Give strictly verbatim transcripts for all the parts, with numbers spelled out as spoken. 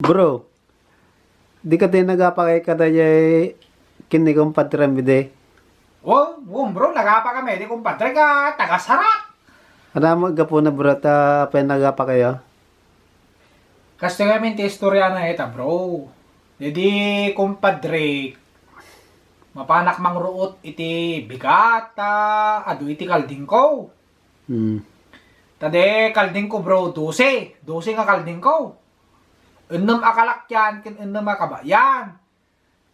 Bro, di ka din nagapakay kadayay ken ni kumpadrem idi? Wen, wen, bro, nagapakami idi kumpadre ka taga Sarat. Ano mo gapuna, bro, ta apay nagapakayo? Kastoy ngamin ti istorya na ita, bro. Idi kumpadre, mapanak mangruot iti bigat ta adu iti kaldingko. Hmm. Ta idi kaldingko, bro, dose. Dose nga kaldingko. Ennem a kalakyan ken ennem a kabayan.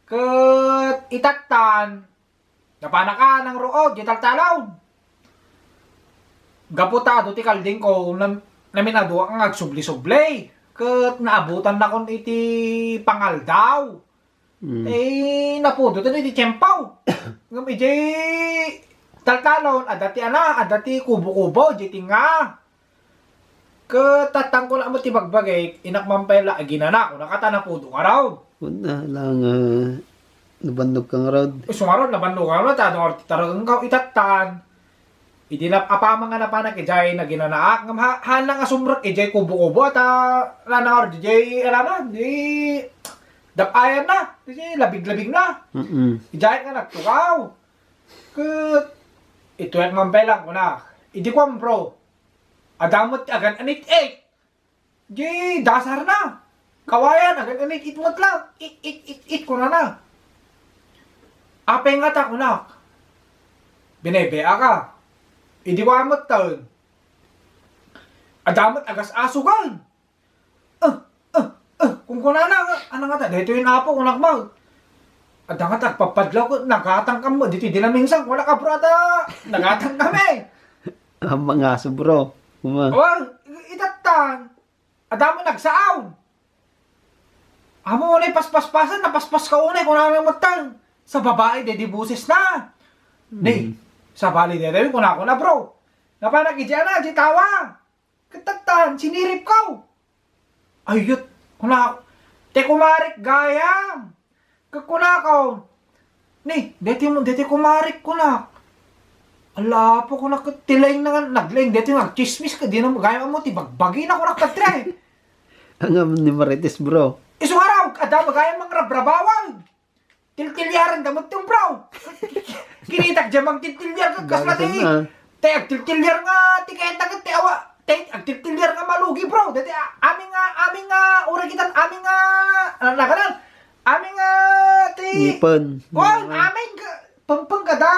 Ket itattan, napanaka nangruot diay taltalon. Gapu ta adu ti kaldingko, nam-, naminaduak nga agsubli-subli. Ket naabutannakon iti pangaldaw. Mm. Eh, napudoten iti tiempo. Ngem idiay taltalon, adda ti ana, adda ti kubo-kubo, idiay tinga. Ket tattangko la met ti bagbagik, inak man pay la aginana, kuna ka ta napudo ka raw. Kuna lang, ah, nabannog ka nga raw. Isu nga raw, nabannog ka raw, ta adu nga raw ti taragengko, itattan. Idi nap-, apama nga napanak idiay naginanaak, ngem ha-, haan nga sumrek idiay kubo-kubo, ta, nana nga raw, idiay, ano na, di, dap-ayan na, idiay labig-labig na. Mm-mm. Idiay nga nagtukaw. Ket, ituek man pay lang, kuna. Idi kuan, bro. Adda met ti agan-anit-it. Di dasarna. Kawayan, agan-anit-it met lang. It, it, it, it, kunana. Apay ngata, kunak. Binebea ka. Idi wa met taon. Adda met agas-asugan. Ah, ah, ah, kunkunana, ano ngata, daytoy ni Apo, kunak man. Adda ngata, agpapadlaw ko, nagatang kami, ditoy dinaminsang, wala ka, bro, ata, nagatang kami. Ah, mangaso, bro. Kuma. Well, itattan. Adda met nagsaaw. Amo unay paspaspasan, napaspas ka unay, kunana met tan. Sa babae, daydi boses na. Ni, mm, sabali daydi, kuna, kuna, bro. Napanak idi ana, di tawa. Ket tattan, sinirip ko. Ayot, kuna, ti kumarik gayam. Ket kunako, ni, deti mo, deti kumarik, kunak. Ala, Apo, kunak, ket ti laing na nga, naglaing, deti nga, agtsismis, ket di na gayam mo, ti bagbagina, kunak, patre. Ang amin ni Marites, bro. Isu nga raw, adda gayam mangrabrabawan. Tiltiliaran da met ti, bro. Kinitak diay mangtiltiliar, ket kasla ti, dagasen na. Ti agtiltiliar nga ti kenta ket ti awa, ti agtiltiliar nga malugi, bro. Dati, a-, amin nga, amin nga, uray kitan, amin nga, ano na kanan? Amin nga, ti ngipen. Oh, amin ka, pengpeng kada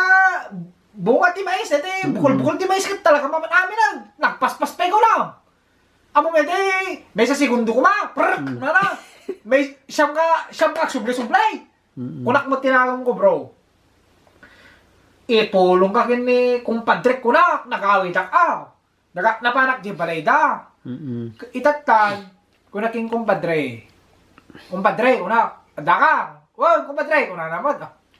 bunga ti mais, dati, mm, bukol-bukol ti mais, ket talaga maman amin ang nagpaspas pa ikaw lang. Amo met, eh, maysa segundo koma, prrr, mm, nana. May siyam ka, siyam ka agsubli-subli. Mm-mm. Kunak met ti naganko, bro. Itulong ka ken ni kumpadrek, kunak, nakawidak, ah. Naga-, napanak di balay da. Mm-mm. Itattan, kunak ken kumpadre. Kumpadre, kunak, adda ka. Wow, kumpadre, kunana met.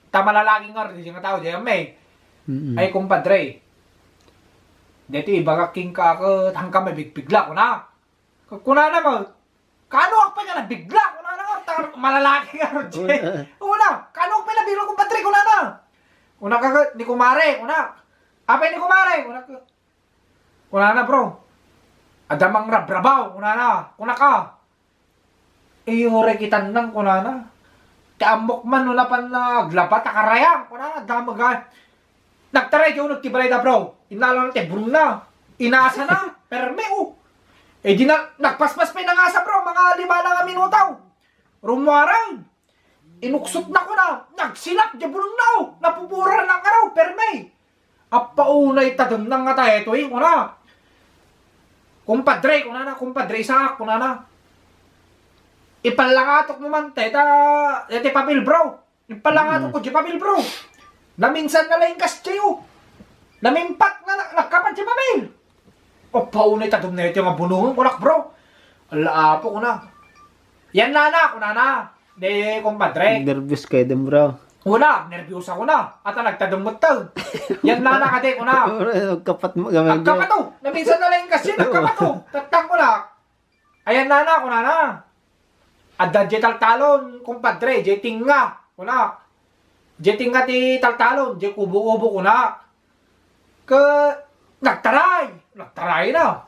Ta malalaki nga, di nga tao, di may. Mm-mm. Ay, kumpadre. Deti ibagak kenka ket, hangka mabigpigla, kuna. Kunana met, kaano ak pay nga nabigla? Kunana nga, ta-, malalaki nga, Roger. Una. Una, kaano ak pay nabigla, kumpadre? Kunana. Kuna ka, ni kumare, kuna. Apay ni kumare? Kuna ka, kunana, bro. Adda mangrabrabaw, kunana. Kuna ka. Iyo, rekitan lang, kunana. Ti ammok man, no napan na aglabat, akarayang, kunana, adda maga-, Nagtaray di uneg ti balay da, bro. Inala na ti burong na. Inasa na. Permi, oh. Eh, di na, nagpaspas pa yung nangasa, bro. Mga lima na nga minuto. Rumuarang. Inuksot na ko na. Nagsilak di burong na, oh. Napupurar na nga raw. Permi. Appaunay tadem na nga tayo ito, eh. Kuna. Kumpadre, kuna na. Kumpadre Isaac, kuna na. Ipalangatok mo man, teta. Tete papel, bro. Impalangato ko di papel, bro. Naminsan na lang kas tiyo. Namimpat nga na, nagkapat di papel. O, paunay ta dumna ito nga bunungan ko, nak, bro. Ala, apo ko na. Yan, nana, ko, nana. De, kumpadre. Nervous kayo din, bro. Wala, nervous ako na. At ang nagtadong mo to. Yan, nana, kate ko na. Bro, nagkapat mo kami, bro. Nagkapat, oh. Naminsan na lang kasi, nagkapat, oh. Tattang ko na. Ayan, nana, kunana. Adda diay taltalon, kumpadre, diay tinga, kuna. Diay tinga ti taltalon, diay kubo-kubo, kuna. Ke, nagtaray, nagtaray na.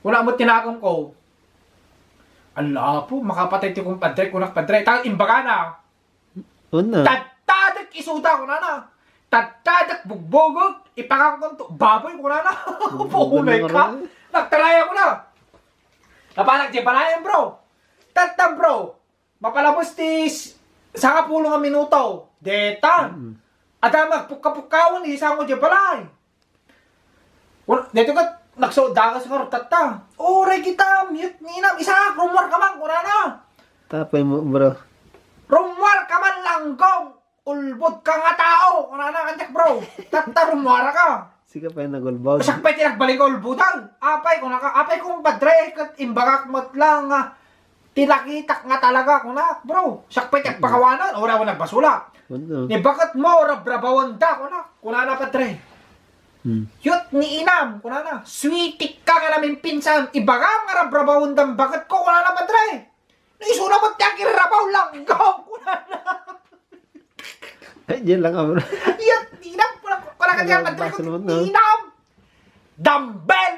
Kuna met ti naganko. Ala, Apo, makapatay ti kumpadre, kunak, padre. Ta, imbagana. Una. Tattadek isuda, kunana. Tattadek bugbugok, ipakankon to baboy, kunana. Bubuhay ka. Nagtaraya ko na. Napanak di balayan, bro. Tatta, bro. Mapalabas ti s-, sangapulo nga minuto. Deta. Mm. Ada magpukka-pukkawan, isango di balay. Wal-, dito ka, nagsauddakas nga rutatta. Uray kita, mute ni inam. Isa, rumor ka man, kunana. Tapay mo, bro. Rumor ka man, langgong. Ulbod ka nga tao, kunana, kanyak, bro. Tatta, rumor ka. Sika pay nagulbod. Siak pay ti nagbalik ulbodan. Apay, kunaka, apay, kumpadre, ket imbagak met lang nga, ti nakitak nga talaga, kunak, bro. Siak pay ti agpakawanan, ora ako nagbasula. Ano? Ni baket mo, rabrabawanda, kunak, kunana, padre. Hmm. Yut ni inam, kunana. Sweetik ka nga namin pinsan. Ibagam nga rabrabawandam baket ko, kunana, padre. No, isuna mo ti agirrabaw, langgam, kunana. Ay, diyan lang ako. Yut ni inam, kunana, kunana, kunana, Ang padre, baso naman, no? Inam. Dumbbell